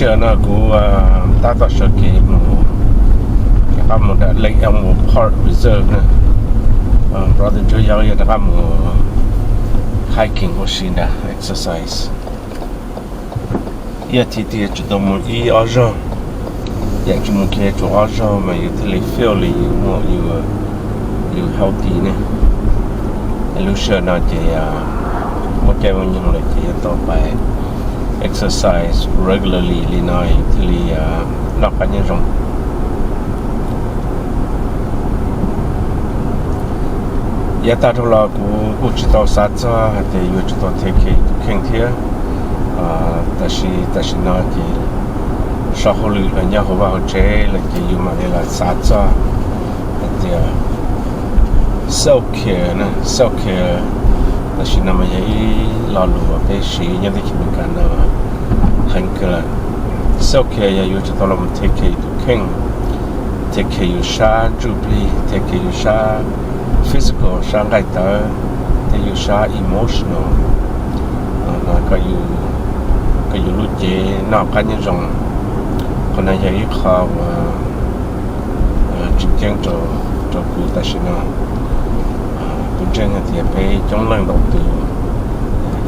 Tam sim no kuv tab tom sawv kev mus, rov qab mus Lake Elmo Park Reserve na. Brother Ntsuab Yau yog rov qab mus hiking ua si ntag, exercise. Ib as thiv tias tsuas tau mus ib ob zaug, yam tsis mus kiag tsuas ob zaug mas yus thiaj li feel li yus muaj, yus healthy ne. Lub sij hawm no ces muaj caij muaj nyoog lawm ces yuav tau pais exercise regularly li no yus thiaj li noj qab nyob zoo. Yav tag dhau los kuv kuj tsis tau xav txog hais tias yuav tsum tau take care tus kheej thiab. Tab sis tam sim no ces so hauj lwm los nyob hauv vaj hauv tsev lawm ces yus mam li los xav txog hais tias self care na, self care tam sim no mas yog ib lo lus uas peb siv nyob teb chaws Amelikas no heev kawg lawm. Self care yog yuav tsum tau los take care tus kheej, take care yus sab ntsuj plig, take care yus sab physical, sab nqaij tawv, thiab yus sab emotional, kom yus lub cev noj qab nyob zoo. Qhov no yog ib qho uas tseem ceeb rau kuv tam sim no. Kuv ntseeg hais tias peb coob leej ntau tus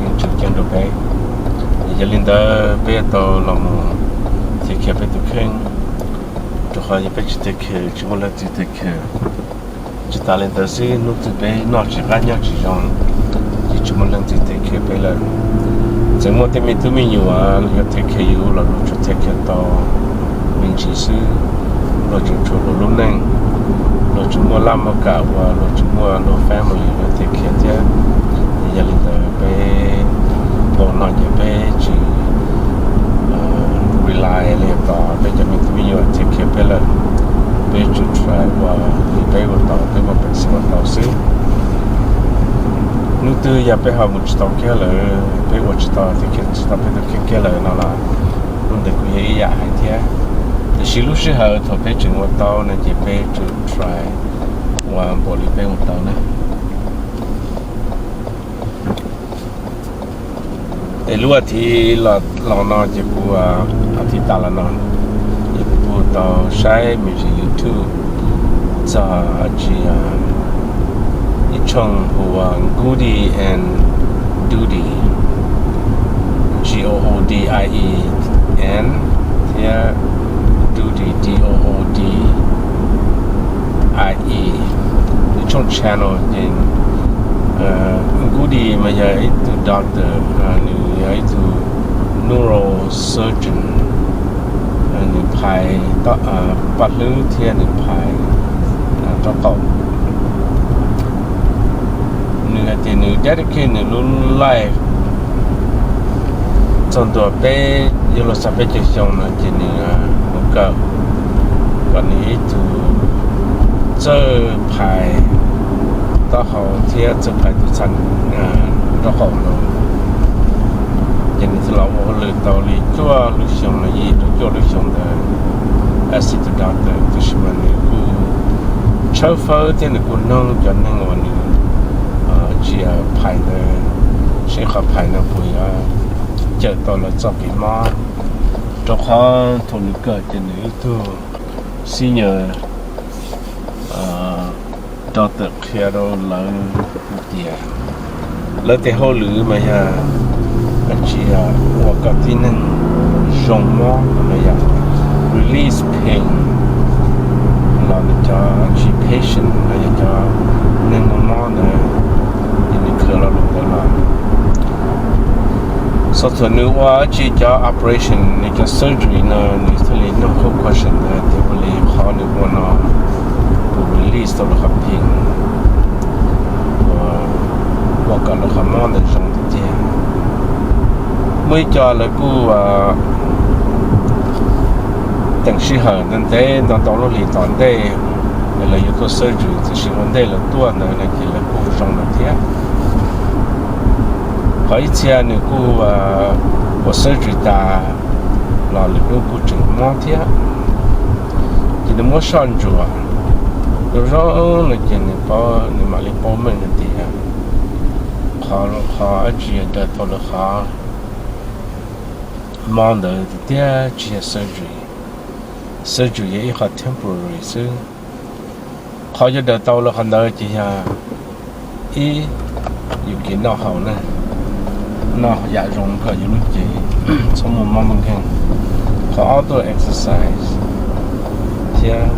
yeej tseem ceeb rau peb. Yog li ntawd peb yuav tau los mus take care peb tus kheej, rau qhov yog peb tsis take care tsis muaj leej twg take care. Tsis tas li ntawd xwb, hnub twg peb noj tsis qab nyob tsis zoo ces tsis muaj leej twg take care peb lawm. Txawm muaj tej me tub me nyuam los yuav take care yus los luag tsuas take care tau me ntsis xwb, luag tsuas tshuav luag lub neej, luag tsuas muaj laj muaj kam uas luag tsuas muaj luag family luag take care thiab. Yog li ntawd peb thaum no ces peb tsis rely li tos peb cov me tub me nyuam take care peb lawm, peb tsuas try ua li peb ua tau, peb muaj peev xwm ua tau xwb. Hnub twg yog peb ho mus tsis tau kiag lawm, peb ua tsis tau take care tsis tau peb tus kheej kiag lawm no los hnub ntawd kuj yog ib yam hais thiab. Tiam sis lub sij hawm thaum peb tseem ua tau no ces peb tsuas try ua npaum li peb ua tau na. Es lub as thiv los no ces kuv, as thiv tas los no ces kuv kuj tau saib me ntsis YouTube txog tsis ib tshooj hu ua Goody and Doodie, G O O D I E and thiab Doodie, D O O D I E, ib tshooj channel ces Goody mas yog ib tug doctor, nws yog ib tug neurosurgeon, nws phais paj hlwb thiab nws phais nraub qaum. Nws hais tias nws dedicate nws lub life txog ntua peb yuav luag xav peb caug xyoo no ces nws mus kawm kom nws ib tug txawj phais taub hau thiab txawj phais tus txha nraub qaum no. Ces nws thiaj los ua hauj lwm tau li cuaj lub xyoo los yim rau cuaj lub xyoo ntawd as ib tug doctor, tab sis mas nws kuj tshawb fawb thiab nws kuj noog cov neeg uas nws tsis phais ntawd seb qhov phais no puas yuav cawm tau lawv txoj kev mob, rau qhov thaum nws kawm ces nws ib tug senior doctor qhia rau lawv tias lawv tes hauj lwm mas yog tsis ua kom tib neeg zoo mob, yog release pain los cov tsis patient los yog cov neeg muaj mob ntawd, ces nws khaws lo lus ntawd los. Xov txhuam nws ua tsis cov operation, nws cov surgery no nws thiaj li noog qhov question ntawd tias ua li qhov nws ua no puas release tau lawv qhov pain, ua kom lawv qhov mob ntawd zoo tiag tiag. Muaj ib co lawv kuj teem sij hawm ntev ntev ntau ntau lub hlis tom ntej lawv yuav tuaj surgery, tiam sis ua ntej lawv tuaj ntawd no ces lawv kuj zoo lawm thiab. Qhov ib txhia nws kuj ua surgery tas los lwm hnub kuj tseem mob thiab. Ces nws muab soj ntsuam zoo zoo no ces nws paub, nws mam li paub meej hais tias qhov, qhov dab tsi yog daws tau lawv qhov Mob ntawd tiag tiag tsis yog surgery. Surgery yog ib qho temporary xwb. Qhov yuav daws tau lawm qhov ntawd ces yog ib, yus kev noj haus na, noj yam zoo kom yus lub cev txhob muaj mob muaj nkeeg. Qhov ob tuaj exercise, thiab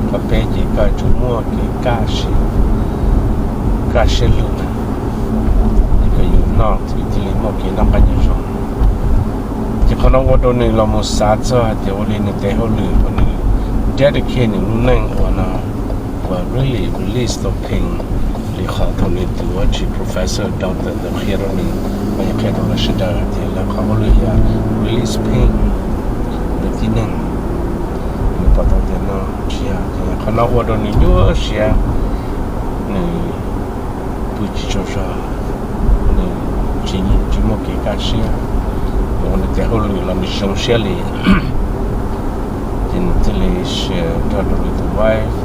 qhov peb ces koj yuav tsum muaj kev kaj siab, kaj siab lug na, kom yus noj thiaj li muaj kev noj qab nyob zoo. Ces qhov no ua rau nws los mus xav txog hais tias ua li nws tes hauj lwm uas nws dedicate nws lub neej ua no, uas really release tau pain li qhov thaum nws tus uas tsis professor doctor ntawd qhia rau nws, mas yog qhia rau lawv sawv daws tias lawv qhov hauj lwm yog release pain ntawm tib neeg. Nws pom tau tias no tsis yog, qhov no ua rau nws nyuaj siab, nws pw tsis tsaug zog, nws tsis, tsis muaj kev kaj siab, ua nws tes hauj lwm los nws zoo siab li. Ces nws thiaj li share nrog rau nws tus wife,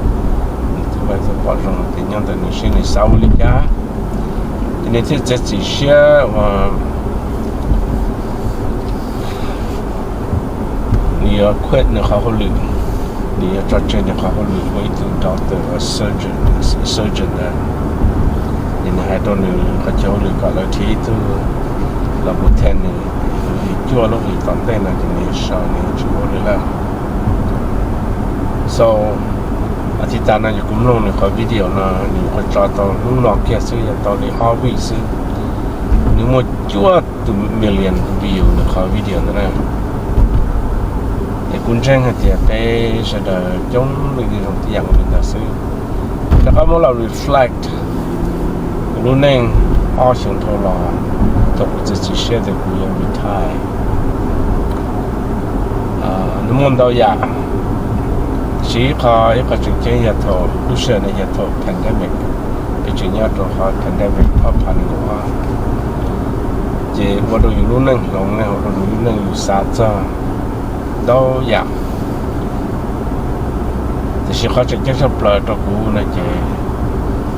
nws tus wife thiaj pom zoo tias nyob ntawm nws siab nws xav ua li cas. Ces nws thiaj txiav txim siab uas nws yuav quit nws qhov hauj lwm, nws yuav tso tseg nws qhov hauj lwm ua ib tug doctor uas surgeon, surgeon ntawd. Ces nws hais rau nws qhov chaw hauj lwm kom lawv nrhiav ib tug los mus thaij nws, cuaj lub hlis tom ntej no ces nws sau nws tsis ua li lawm. So, a thiv tas no yog kuv mloog nws qhov video no, nws nyuam qhuav tso tau hnub no kiag xwb, yog tau li ob week xwb, nws muaj cuaj tus million view nws qhov video ntawd na. Es kuv ntseeg hais tias peb sawv daws coob leej twg zoo tib yam li ntawd xwb. Rov qab muab los reflect kuv lub neej ob xyoos dhau los, thaum kuv txiav txim siab tias kuv yuav retire. Nws muaj ntau yam, tiam sis ib qho, ib qho tseem ceeb yog thaum lub sij hawm no yog thaum pandemic, peb tseem nyob rau qhov pandemic ob phav nees nkaum ob, ces ua rau yus lub neej hloov, ua rau yus lub neej yus xav txog ntau yam. Tiam sis qhov tseem ceeb tshaj plaws rau kuv no ces,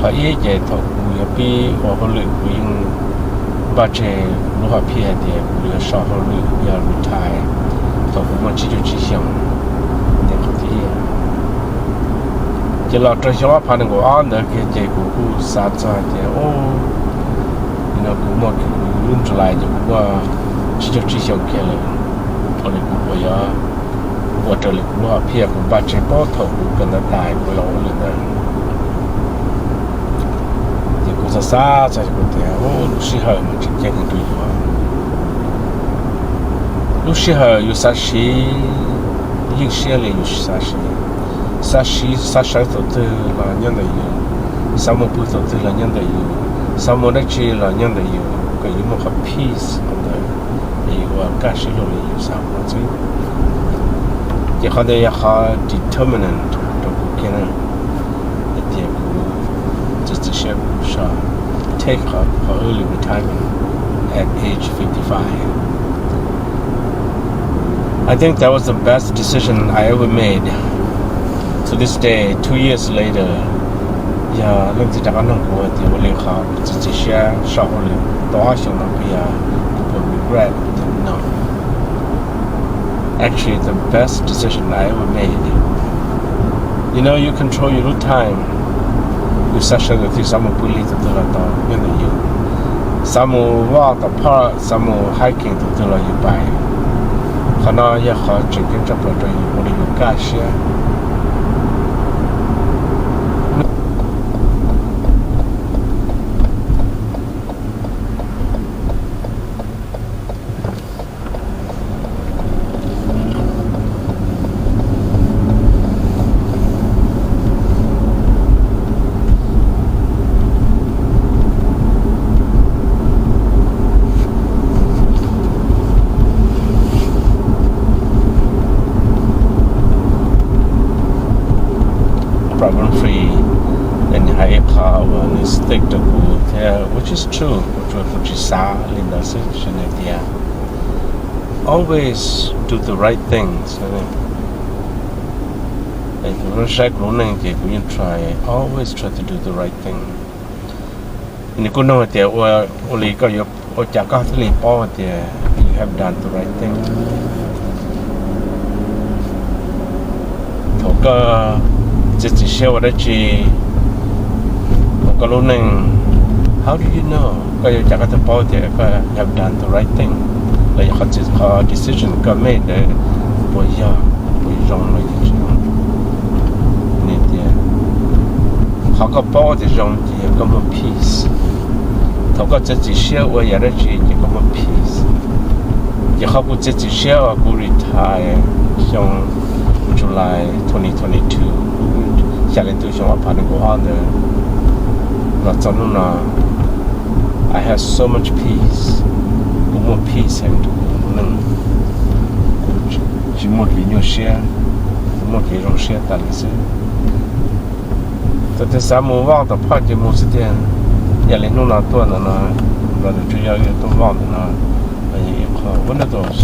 qhov ib ces thaum kuv yuav pib ua hauj lwm kuv yeej npaj tseg lub hom phiaj hais tias kuv yuav so hauj lwm yog retire thaum kuv muaj tsib caug tsib xyoos. Ces qhov thib ib, ces los rau xyoo ob phav nees nkaum ob ntawd kiag ces kuv kuj xav txog hais tias, o, no kuv muaj, kuv lub July ces kuv muaj tsib caug tsib xyoos kiag lawm, ua li kuv puas yuav ua raws li kuv lub hom phiaj kuv npaj tseg paub thaum kuv kawm ntawv tas kuv los ua li ntawd. Ces kuv xav xav txog kuv tias, lub sij hawm mas tseem ceeb heev rau yus. Lub sij hawm yus xav siv yeej siab li yus xav siv, xav siv, xav sawv thaum twg los nyob ntawm yus, xav mus pw thaum twg los nyob ntawm yus, xav mus dab tsi los nyob ntawm yus, kom yus muaj qhov peace qhov ntawd, es yus ua kaj siab lug li yus xav ua xwb. Ces qhov ntawd yog qhov determinant rau kuv kiag na, hais tias kuv txiav txim siab kuv so, take qhov, qhov early retirement at age fifty-five. I think that was the best decision I ever made. To this day, two years later, yog leej twg rov qab nug kuv hais tias ua li qhov txiav txim siab so hauj lwm tau ob xyoos no puas yog, kuv puas regret? No. Actually, the best decision I ever made. You know, you control your time. Yus xav sawv thaum twg, xav mus pw lig thaum twg los tau nyob ntawm yus, xav mus walk the park, xav mus hiking thaum twg los yus pais. Qhov no yog qhov tseem ceeb tshaj plaws rau yus ua rau yus kaj siab. Problem free, nws hais ib qho uas nws stick to kuv thiab, which is true, kuv tsuas, kuv tsis xav li ntawd xwb, tab sis nws tias always do the right things. Kuv saib kuv lub neej ces kuv yeej try, always try to do the right thing. Nws kuj nug hais tias ua, ua li koj yuav ua cas koj thiaj li paub hais tias have done the right thing. Thaum koj txiav txim siab ua dab tsi hauv koj lub neej, how do you know? Koj yuav cas koj thiaj paub tias koj have done the right thing, los yog qhov txi- qhov decision koj made ntawd puas yog, puas zoo los yog tsis zoo? Nws tias qhov koj paub tias zoo ces yog koj muaj peace. Thaum koj txiav txim siab ua yam dab tsi ces koj muaj peace. Ces qhov kuv txiav txim siab uas kuv retire xyoo July twenty twenty-two, xya hli ntuj xyoo ob phav nees nkaum ob ntawd los txog hnub no, I have so much peace. Kuv muaj peace heev rau kuv neej. Kuv tsis muaj kev nyuaj siab, kuv muaj kev zoo siab tas li xwb. Txawm tias xav mus vaj tom phaj ces mus xwb tiag. Yam li hnub no tuaj ntawm no, los tus tsuas yog tuaj vaj ntawm no, qhov ua no tus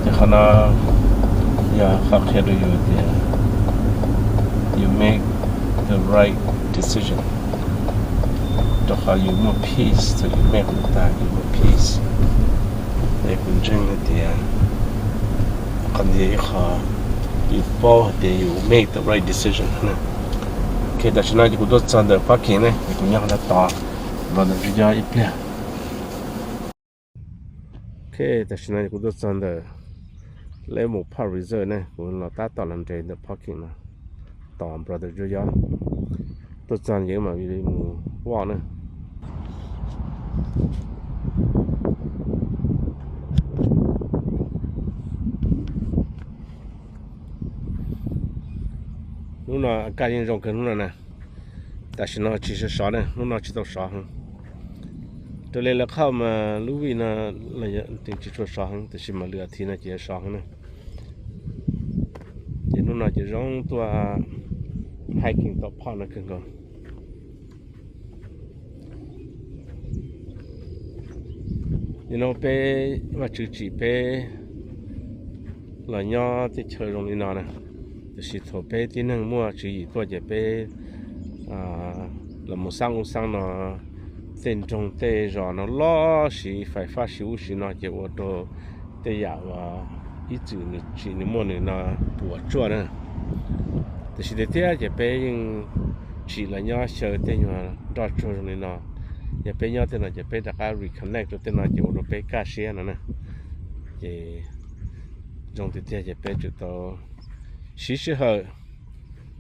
ces qhov no yog qhov qhia rau yus tias you make the right decision. Rau qhov yus muaj peace, thaum yus make kuv tag yus muaj peace. Es kuv ntseeg hais tias qhov ntawd yog ib qho yus paub hais tias yus make the right decision na. Ok, tam sim no ces kuv tuaj txog ntawm parking ne, es kuv nyob qhov no tos brother Ntsuab Yob ib pliag. Ok, tam sim no kuv tuaj txog ntawm Lake Mount Park Resort ne, kuv los tab tom los nres ntawm parking no tos brother Ntsuab Yob. Tuaj txog ces mam li mus walk na. Hnub no kaj yeej zoo kawg hnub no na. Tam sim no tsis sov sov ne, hnub no tsis tau sov heev. Raws li lawv qhauj mas lub vij no tsis tshua sov heev, tiam sis mas lwm athiv no ces yuav sov heev na. Ces hnub no ces zoo tuaj hiking tom phaj no kawg nkaus. Nim no peb, Vajtswv tsim peb los nyob teb chaws zoo li no na, tiam sis thaum peb tib neeg muaj tswv yim tuaj ces peb los mus xab ub xab no, tej nroog tej zos no loj siv fais fab siv ub siv no ces ua rau tej yam uas ib txwm nws tsim nws muaj nws no puas tsuaj na. Tiam sis tiag thiab ces peb yeej tsim los nyob xyaw tej nyuag nroj tsuag zoo li no. Yog peb nyob tej no ces peb rov qab reconnect rau tej no ces ua rau peb kaj siab no na. Ces zoo tiag tiag ces peb tsum tau siv sij hawm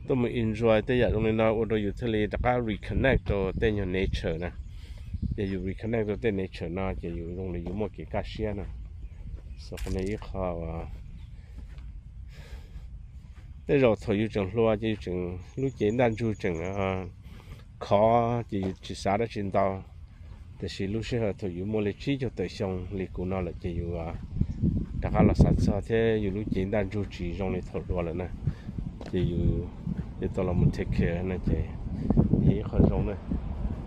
tuaj mus enjoy tej yam zoo li no ua rau yus thiaj li rov qab reconnect rau tej nyuag nature na. Yog yus reconnect rau tej nature no ces yus zoo li yus muaj kev kaj siab na. Qhov no ib qho uas tej zaum thaum yus tseem hluas ces yus tseem lub cev ntaj ntsug tseem khov ces yus tsis xav dab tsi ntau. Tiam sis lub sij hawm thaum yus muaj li tsib caug tawm xyoo li kuv no lawm ces yus rov qab los xav txog thiab yus lub cev ntaj ntsug tsis zoo li thaum hluas lawm na. Ces yus yuav tau los mus take care no ces yog ib qho zoo na.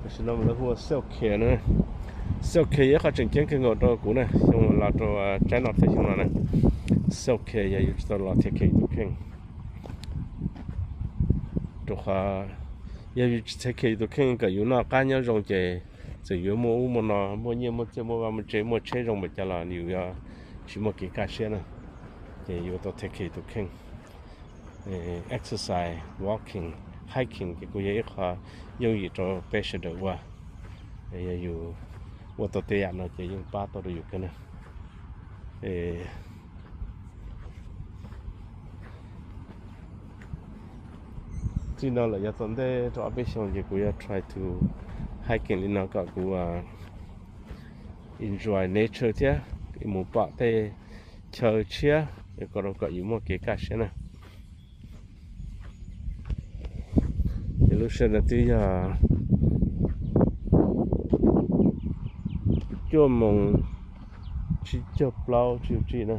Tam sim no lawv hu ua self care na. Self care yog ib qho tseem ceeb kawg nkaus rau kuv na, xyoo los rau tsib no tawm xyoo no na. Self care yog yus tsis tau los take care yus tus kheej. Rau qhov yog yus tsis take care yus tus kheej kom yus noj qab nyob zoo ces txawm yuav muaj ub muaj no, muaj nyiaj muaj txiaj, muaj vaj muaj tsev, muaj tsheb zoo npaum cas los yus yuav tsis muaj kev kaj siab na. Ces yuav tau take care yus tus kheej. Exercise, walking, hiking ces kuj yog ib qho yooj yim rau peb sawv daws ua. Yog yus ua tau tej yam no ces yeej pab tau rau yus kawg na. Txij no lawm yav tom ntej rau ob peb xyoos ces kuv yuav try to hiking li no kom kuv enjoy nature thiab mus pom tej chaw tshiab kom rau kom yus muaj kev kaj siab na. Ces lub sij hawm no twb yog cuaj moos tsib caug plaub tsib caug tsib na,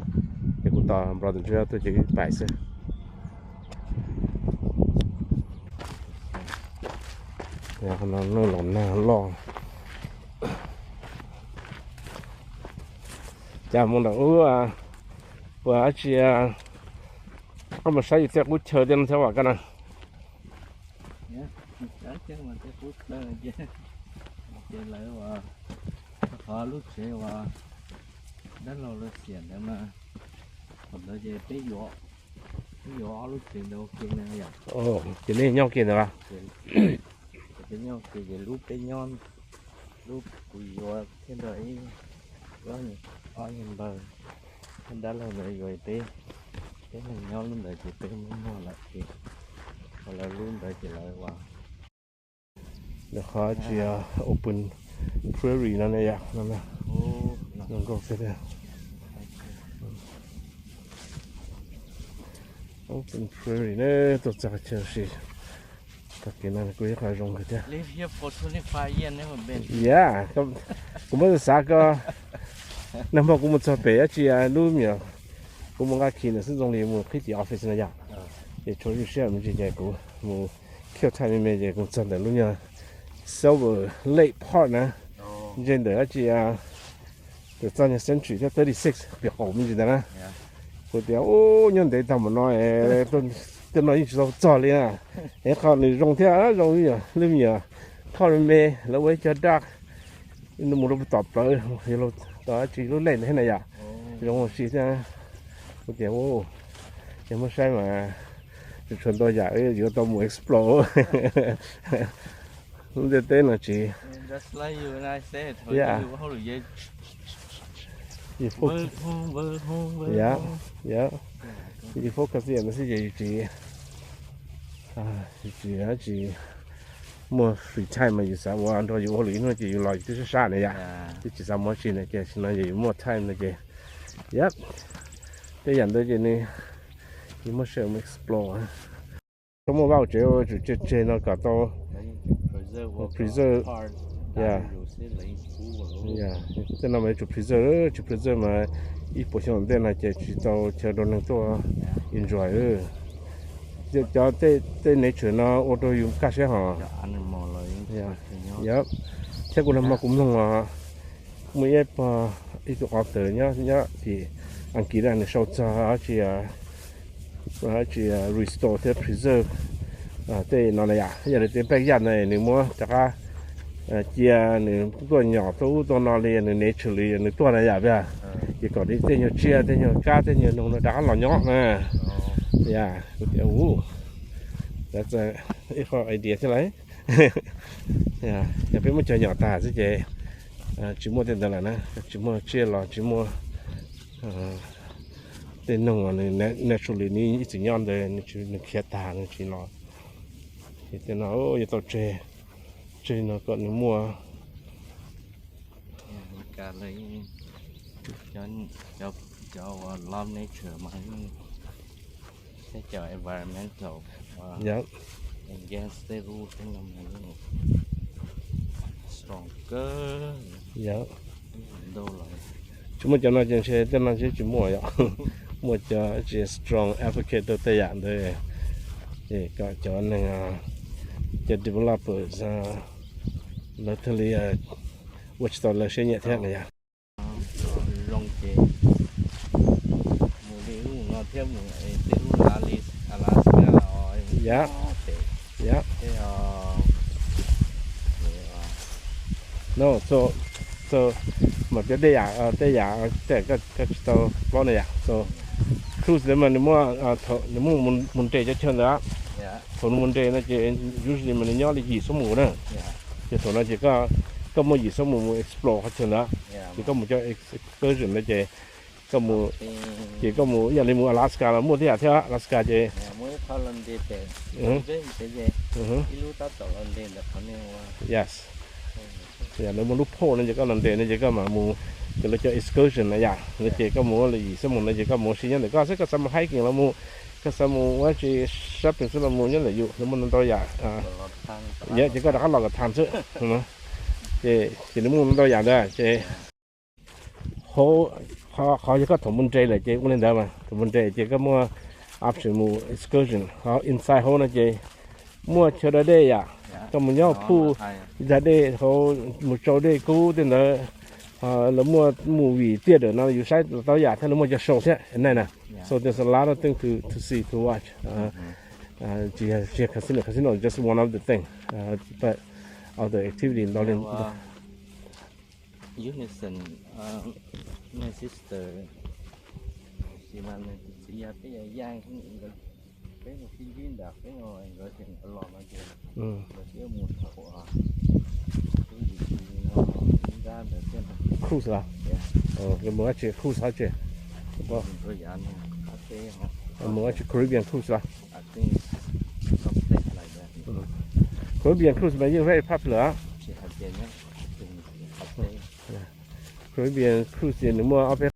ces kuv tos brother Ntsuab Yob tuaj ces wb pais xwb. Qhov no nuj los nag loj. Cas mus nram ub puas dab tsi, koj mus saib yus tej qub chaw thiab no thiab vam koj na. Ces lawv uas, qhov lub tsev uas dab laug lawv xiam ntawd mas, thaum ntawd ces peb yuav, peb yuav ob lub tsev ntawd ua ke na yom. Ces nej nyob ua ke ntawd los? Ces peb nyob ua ke ces lub peb nyob, lub kuv yuav thiab nrog ib ob yawg npawg thiab dab laug ntawd yuav peb, peb neeg nyob lub ntawd ces peb muab muag lawm ces, qhov lawv lub ntawd ces lawv ua Lawv qhov tsis open prairie no ne yom, no zoo nkauj xwb tiag. Open prairie ne, tuaj txog chaw si, tag kis no kuj ib qho zoo kawg thiab. Yeah, kuv muab xav ko, nag hmo kuv mus txog pem dab tsi lub me nyuam, kuv mus nqa khi ntawm xwb zoo li mus qhib tim office no yom. Ces tshuav lub siab me ntsis ces kuv mus khiav thaj me me ces kuv txog ntawm lub nyuag Silver Lake Park na, ntshe ntawm dab tsi, ntawm txoj nyuag Century thiab thirty six pem qaum me ntsis ntawd na. Kuv tias ub, nyob ntev tag mus no, tej no yeej tsis tau txog li na. Es qhov nws zoo thiab zoo li me nyuam, lub me nyuam thoj me me, lawv ua ib co daj mus rau tom plawv, tom dab tsi lub lej ntawd thiab na yom. Zoo ua si thiab. Kuv tias ub, yog muab saib mas tseem tshuav ntau yam yuav tau mus explore. Lub ntiaj teb no tsis, yus focus, yus focus ib yam no xwb ces yus tsis, yus tsis, tsis muaj free time mas yus xav ua nrog yus ua hauj lwm ib hnub ces yus los yus twb sab sab na yom, twb tsis xav mus dab tsi na ces tam sim no yog yus muaj time no ces, yep, tej yam ntawd ces nws, yus muaj sij hawm mus explore. Tau muaj vaj tsev tsum tseg tseg no kom tau preserve, tej no mas yuav tsum preserve, tsis preserve mas ib puas xyoo tom ntej no ces tsis tau chaw rau neeg tuaj enjoy. Cov tej nature no ua rau yus kaj siab hos. Yog, thiab kuv nag hmo kuv mloog os, muaj ib, ib tug author nyob, nyob tim Askiv na, nws sau txog dab tsi, dab tsi restore thiab preserve tej no na yom. Yog li tej backyard ntawd nws muab rov qab cia nws tuaj nyom tuaj ub tuaj no li nws naturally nws tuaj na yom, ces kom li tej nyuag tsiaj tej nyuag kab tej nyuag noog no rov qab los nyob na. Yog, kuv tias ub, ib qho idea thiab lauj. Yog peb muab cov nyom tag xwb ces tsis muaj tej ntawd lawm na, tsis muaj tsiaj los tsis muaj tej noog uas nws naturally nws ib txwm nyob ntawd, nws khiav tag nws tsis los. Ces tej no yuav tau tseg, tseg no kom nws muaj. Cov uas love nature mas thiab cov environmental against tej lub tej no mas strong kawg. Tsis muaj cov no ces ntshe tej no ntshe tsis muaj yom. Muaj cov tsis strong advocate rau tej yam ntawd, ces kom cov neeg, cov developers lawv thiaj li ua tsis tau lawv siab nyiam thiab na yom. Zoo ces mus li lub no thiab mus tej lub Alaska. Yom, yom. No, so, so, mas cov dej yam, tej yam tej koj tsis tau paub na yom. So cruise ntawd mas nws muaj, nws muaj mus nres cov chaw ntawd. Thaum nws mus nres no ces usually mas nws nyob li yim xuab moos na. Ces thaum no ces koj muaj yim xuab moos mus explore qhov chaw ntawd. Ces koj mus cov excursion ntawd ces koj mus, ces koj mus ib yam li mus Alaska los muaj tej yam thiab, Alaska ces yes, yam li muaj lub phooj no ces koj los nres no ces koj mam mus, ces lawv cov excursion na yom, no ces koj mus li yim xuab moos no ces koj mus ua si nyob ntawm koj xwb, koj xav mus hiking los mus, koj xav mus ua dab tsi shopping xwb los mus nyob ntawm yus, lawv muaj ntau ntau yam. Yog ces koj rov qab los kom tag xwb. Ces, ces nws muaj ntau ntau yam ntawd ces hauv, qhov yog koj thaum mus nres lawm ces ua li ntawd mas thaum mus nres ces koj muaj option mus excursion, ho inside hauv no ces muaj chaw da dej yom, koj mus nyob phuj da dej hauv, mus tsau dej kub tej ntawd. Lawv muaj movie theater no yus saib tau yam thiab, lawv muaj cov show thiab na. So there's a lot of things to, to see, to watch. Tsis yog, tsis yog casino, casino is just one of the thing, but other activity ntau li ntau. Unison, my sister, sis mas nws tus txiv yog peb yog yaj, peb mus sib ntsib ntawm peb nkawd ces nkawd los no ces nkawd thiaj mus thaum ub yim no nrab ntawd thiab. Cruise los? Mus dab tsi cruise dab tsi? Rau yav no qab teb, mus dab tsi Caribbean cruise los? Caribbean cruise mas yeej very popular. Caribbean cruise ces nws muaj ob peb,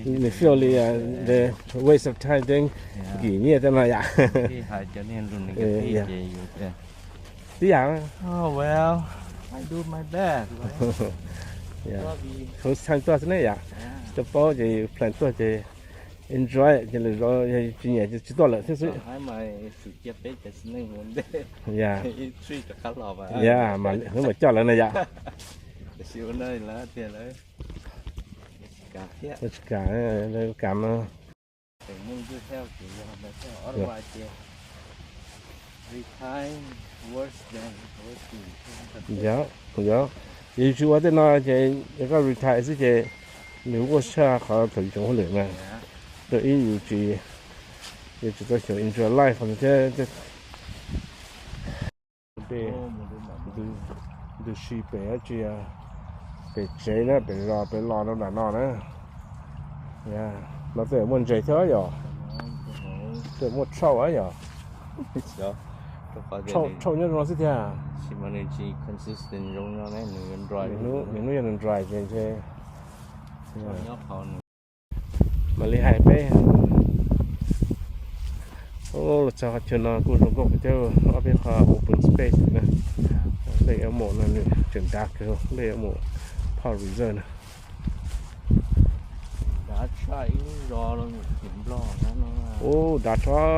nws feel li the waste of time, nkim nyiaj tej no yom. Tib yam. First time tuaj xwb ne yom. Tsis tau paub ces plan tuaj ces enjoy ces lwm zaus yog tsis nyiam ces tsis tuaj lawm thiab xwb. Ya, ya, mas hnub mam coj lawv na yom. Tsis kam, kam no. Yog, yog, yus tsis ua tej no ces yog koj retire xwb ces nws kuj tshaj qhov thaum yus tseem hauj lwm mas. Rau ib yus tsis, yus tsis tau xyuas enjoy life thiab. Ntws si pem dab tsi, pem tsev na, pem zos pem los rau nram no na. No tej muaj ntses thiab yom. Tej muaj trout yom. Trout nyob zoo no xwb tiag. Niaj hnub yog nws dry ces ntshe mam li hais peb. Los txog qhov chaw no kuj zoo nkauj thiab, ob peb qho open space na. Lake Elmo no nws tseem dav kawg, Lake Elmo Park Resort na. Ub, dav tshaj.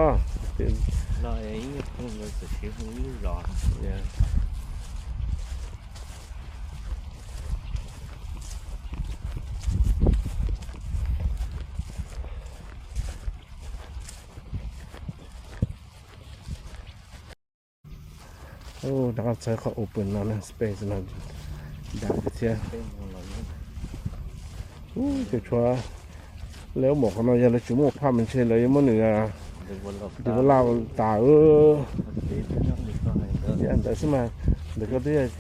Rov qab txog qhov open no, space no dav tiag thiab. Ub, ces tshuav lawv muab qhov no, yog lawv tsis muaj apartment ntshe lawv yuav muab nws develop tas. Ntawd xwb mas, ntawd koj twb yog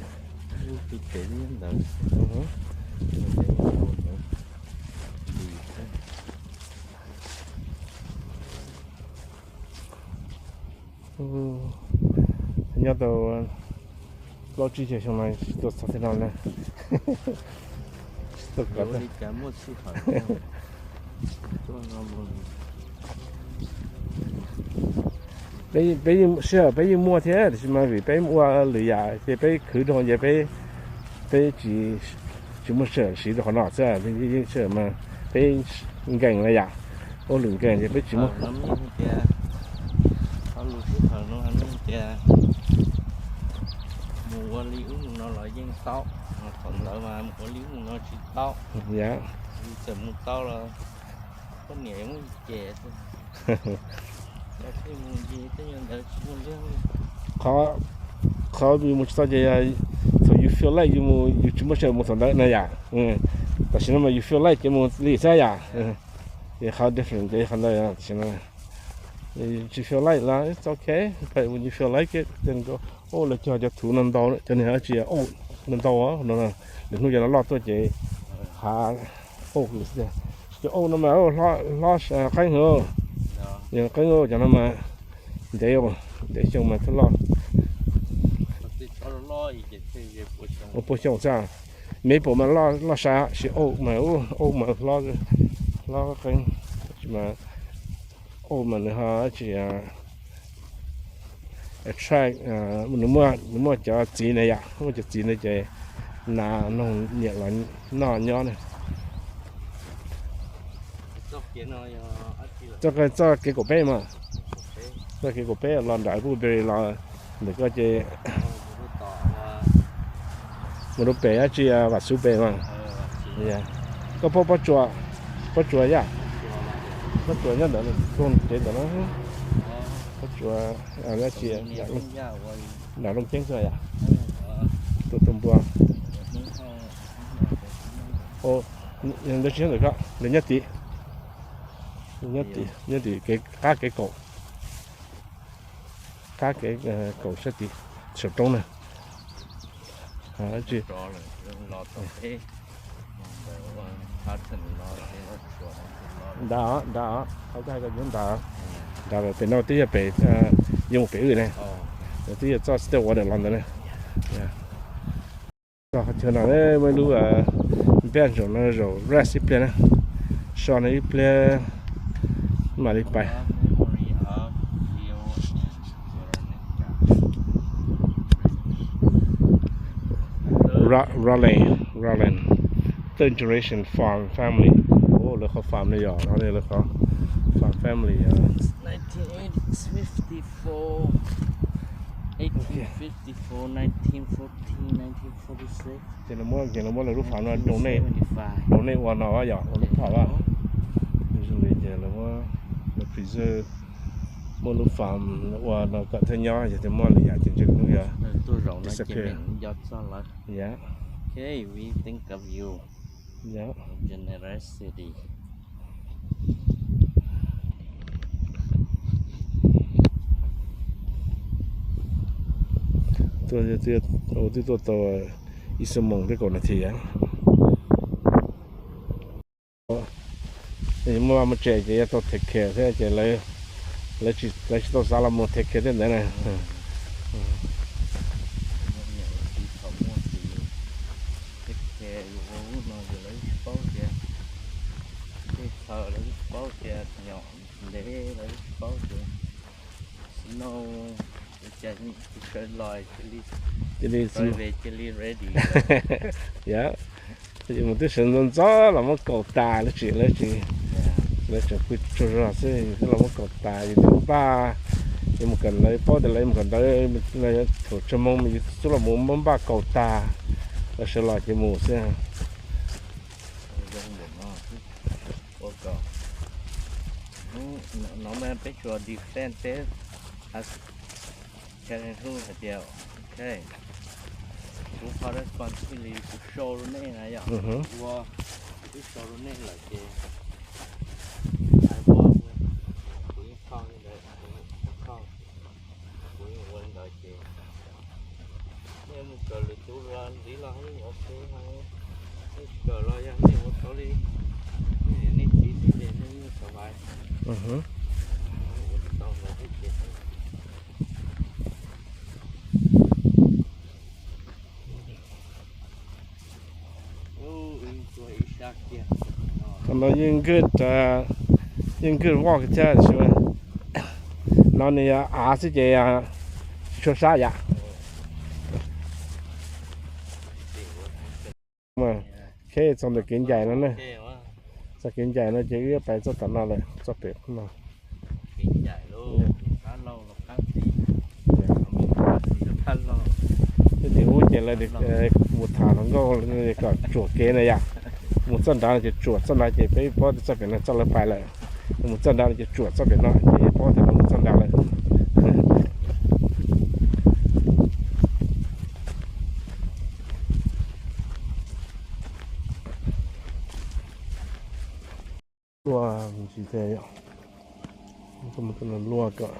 nyob tau plaub tsib caug xyoo no tsis tuaj txog tej no na. Tsis tuaj kov. Peb, peb yeej sij hawm peb yeej muaj thiab, tiam sis mas vim peb ua lwm yam ces peb khwv rau ces peb, peb tsis, tsis muaj sij hawm siv rau qhov no xwb. Yeej sij hawm mas peb nkees na yom, ua lwm nkees ces peb tsis muaj. Tias mus ua li ub mus no los yeej tau, thaum ntawd mas mus ua li ub mus no tsis tau. Yog txawm mus tau los poj niam muab ces Qhov, qhov yus mus tsis tau ces thaum yus feel like yus mus yus tsis muaj sij hawm mus thaum ntawd na yom. Tam sim no mas yus feel like ces mus li xwb yom. Ces qhov different ces qhov ntawd tam sim no. Yus tsis feel like los it's okay, but when you feel like it then go. Lawv cog cov thuv no ntau, cov niag dab tsi, auj, no ntau, lwm hnub cov no loj tuaj ces hav auj xwb tiag. Cov auj no mas hlob qeeb heev. Yog qeeb cov no mas ntev, ntev xyoo mas thiaj loj. Ua pua xyoo xwb. Maple mas loj sab, sis auj mas, auj mas hlob, hlob qeeb. Mas auj mas nws ho tsis attract, nws muaj, nws muaj cov txiv na yom, muaj cov txiv na ces nas noog nyiam los noj nyob na. Txoj, txoj kev kaum peb mas, txoj kev kaum peb los nram blueberry los ntawm ko ces mus rau pem dab tsi, Vam Xub pem mas. Koj paub Pob Tsuas, Pob Tsuas yaj, Pob Tsuas nyob ntawm koog kev ntawm no, Pob Tsuas dab tsi, Nram Looj Ceeb xwb yom? Tuaj tua npua. Lawv tsis nyob ntawm ko, lawv nyob tid. Nyob tim kev qab kev kaum, qab kev kaum sab tid, saum roob na. Tsis nrad, nrad, qhov ko hais tias yuav nrad, nrad pem no twb yog pem, yuav mus pem wb ne, twb yog txoj Stillwater los ntawd na. Txog qhov chaw no muaj ib lub bench no zaum rest ib pliag na, so no ib pliag mam li pais. Ra-, Raleigh, Raleigh, third generation farm family. Ua lawv qhov farm no yog, no lawv qhov farm family. Nineteen eighty, fifty-four, eighteen fifty-four, nineteen fourteen, nineteen forty-six. Ces lawv muab, ces lawv muab lawv lub farm no rau nej, rau nej ua no yom, ua lub farm. Usually ces lawv muab, lawv preserve, muab lub farm ua no kom thiaj nyob, yog tias muab lwm yam ces ntshe kuj yuav disappear. Yep. Okay, we think of you. Yep. Generosity. Tuaj, twb tuaj tau ib xuab moos thiab kaum nas this. Muaj vaj muaj tsev ces yuav tau take care thiab ces lawv, lawv tsis tau xav los mus take care thiab ntawd na. Lawv tsis paub tias, tej thaum lawv tsis paub tias nyom ntev, lawv tsis paub tias snow, cia li, cia li ready. Yog mus twb sawv ntxov ntxov los muab kaus tas, lawv tsis, lawv tsis, lawv tseem pw tsaug zog xwb, twb los muab kaus tas, yus twb npaj, yus mus kawm ntawv, paub tias lawv mus kawm ntawv, thaum tsaug moo yus twb los mus muab npaj kaus tas, lawv sawv los ces mus xwb. Ua kom, no mas peb tsuas defend peb as Chattanooga hais tias, ok, kuv qhov responsibility kuv show rau nej na yom, ua, kuv twb show rau nej lawm ces, kuv yeej kho li ntawd, kuv kho, kuv yeej ua li ntawd ces nej mus kawm lwm tus los ntxiv los yeej ok, nej tsis kawm los yog nej ua tau li nej niam nej txiv xwb ces nej yeej survive. Ua tau ntawd thiab ces Qhov no yeej good, yeej good walk thiab, no nws yog av xwb ces tsis tshua sab yam. Ok, txog ntawm kev ncaim no ne, txog kev ncaim no ces wb pais txoj tom no lawm, txoj pem no. Tej tim ub ces lawv mus tham hluas nkauj kom tsuam kev na yom. Mus txoj nrad no ces tsuam txoj nrad ces peb paub tias txoj pem no txoj lawv pais lawm. Mus txoj nrad no ces tsuam txoj pem no ces paub tias lawv mus txoj nrad lawm. Luaj ntsis thiab yom. Luaj kom,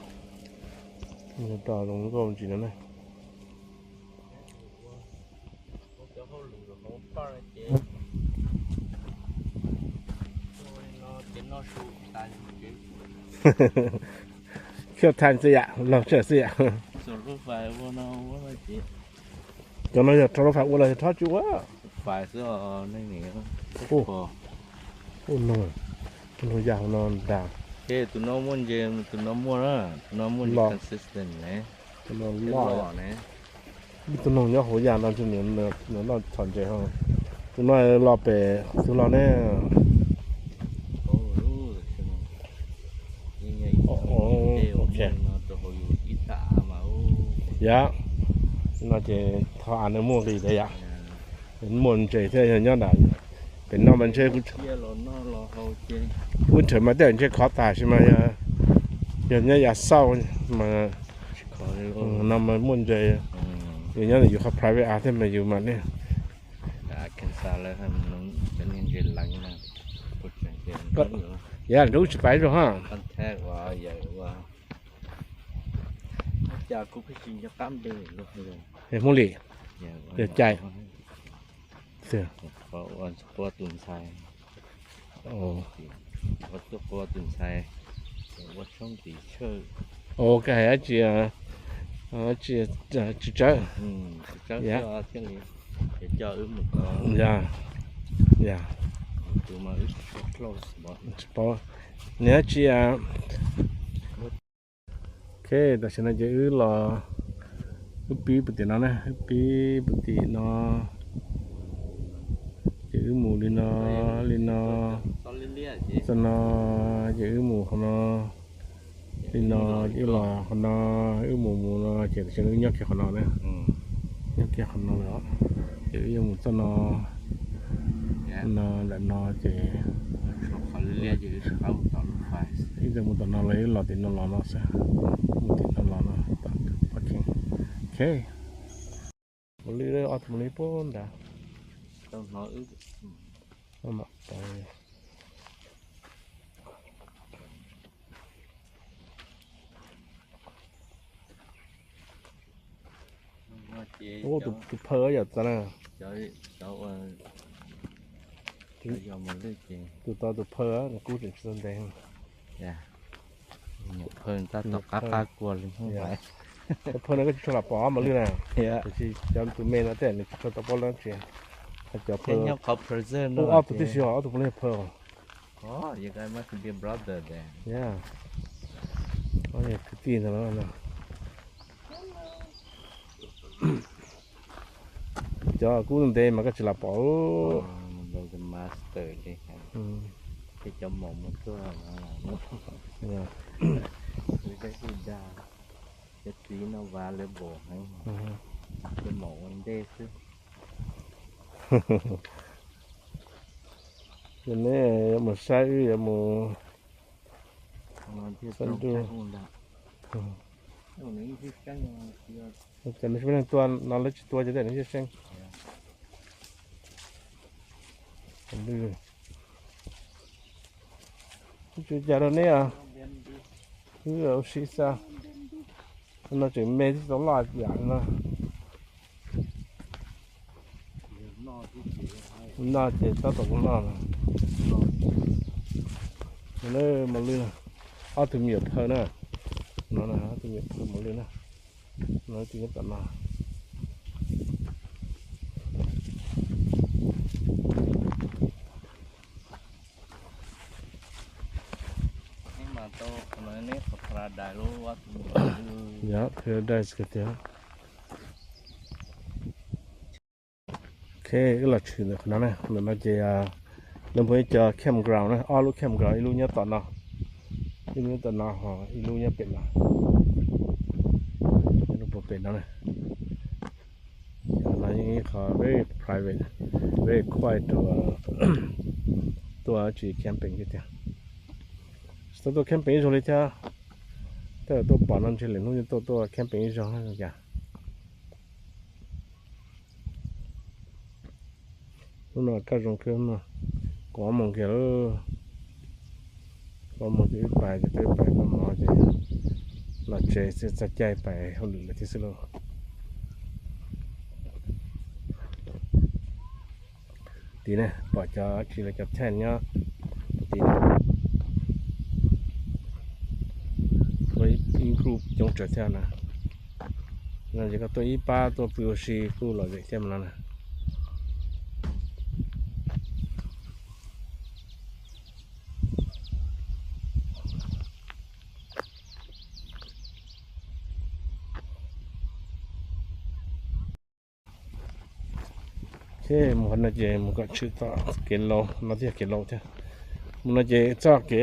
rau zoo nkauj ntsis no na. Khiav thaij xwb yam, laug tsawg xwb yam. Cov no yog rho lub fais ua los yog rho tsis ua? Ua no, ua no yam no dag. Tus no muaj ntses, tus no muaj na, tus no muaj ntses consistent ne. Tus no loj ne. Ib tug noog nyob hauv yam no, nws noj txhom ntses ho. Tus no los pem tus los ne. Yam no ces tho av nws muaj nqis thiab yam. Muaj ntses thiab yog nyob nram pem no mas ntshe winter mas tej ntshe khov tas sis mas yog nyob yav xauj mas No mas muaj ntses, yus nyob ntawm yus qhov private a thiab mas yus mam li. Yog nrub tsis pais rau ha. Hmoob Lis, yog cai. Ua tus ntxhais, ua tus ntxhais, ua tshoob tim chaw. Ua koj hais dab tsi, tsis tsawb, tsis tsawb thiaj li, ces coj wb mus tod. Ya, ya, tus mas wb tsis close, tsis paub. Nws dab tsi. Ok, tam sim no ces wb los, wb pib puag tim no na, wb pib puag tim no, ces wb mus li no, li no, txog no, ces wb mus qhov no, li no, ces wb los qhov no, wb mus mus no ces tam sim no wb nyob kiag qhov no na, nyob kiag qhov no lawm, ces wb yuav mus txoj no, no ntawm no ces ib txwm mus tom no los wb los tim no los no xwb, mus tim no los no tom parking. Ok, mos lwj, ob tug mos lwj puag nrad. Tus phaw yom txav na. Tus tau tus phaw nws kub tseem tsis tau ntev. Phaw tab tom qab qab kua li. Tus phaw no koj tsis tshua lam pom mos lwj na. Tiam sis cov tus me no tej nws tsis tshua tau paub dab tsi. Cov phaw, ob tug tib si, ob tug puav leej phaw. Kwv tij ntawd no. Cov kub ntev mas koj tsis lam pom. Cov txiv no valuable heev, cov maum ua ntej xwb. Ces neb yuav mus saib wb yuav mus saib ntuj. Ces neb tsis muaj neeg tua no, lawv tsis tua ces tej nws siab seeb. Tsis ua cas rau neb os. Wb ua si xwb. No tseem me thiab tsis tau loj yam no. Noj ces tab tom kuv noj no. Mos lwj, ob tug me nyuam phaw na. No ob tug me nyuam phaw mos lwj na. No tus nyob tom no. Yog paradise tiag. Ok, wb los tshwm ntawm qhov no na, ntawm no ces lawv muaj ib co campground na, ob lub campground, ib lub nyob tom no, ib lub nyob tom no, ho ib lub nyob pem no, lub puag pem no na. No yeej ib qho very private, very quiet rau tuaj tsis camping tiag tiag. Tsis tau tuaj camping ib zaug li thiab, tej zaum tuaj pom no ntshe lwm hnub tuaj tuaj camping ib zaug cas. Hnub no kaj zoo kawg no, kuv ob moos kiag lawm. Kuv ob moos ces wb pais ces twb pais noj mov ces los tsev xwb, txog caij pais hauj lwm lawm thiab xwb lauj. Tid ne, pom cov tsis los cov tent nyob tid. Ib group coob tsawv thiab na. No ces koj tuaj ib pab tuaj pw ua si kuj lom zem thiab mas no na. Ces mus qhov no ces mus kom tshwm tom kev laus no thiab, kev laus thiab. Mus no ces txoj kev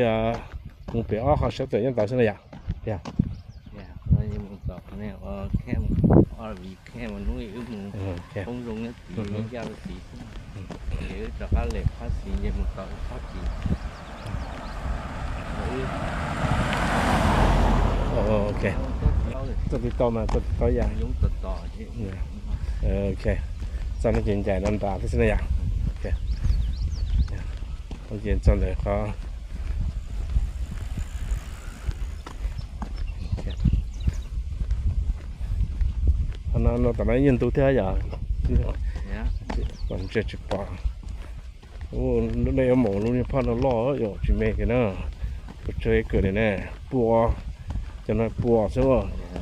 mus pem ob qho sab tawm nyob tod xwb na yom. Yog. Mus tom camp, R V camp, hnub ib wb mus poob zoo nyob tid, ncaj rau tid xwb. Ces wb rov qab lem phab xis ces mus tom ib phab tid. Ok. Tib tau mas txog tib tau yam. Ok, txog no ces ncaim no nrad thiab xwb na yom. Ok, ces txog ntawm qhov no, no tom no ib nyuag ntug thiab yom. Pom ntsia tsis pom. Lub no yuav mus lub niag phaj no loj yom, tsis me kiag na. Pua tsawg ib kawm li ne, pua, cov no pua xwb as.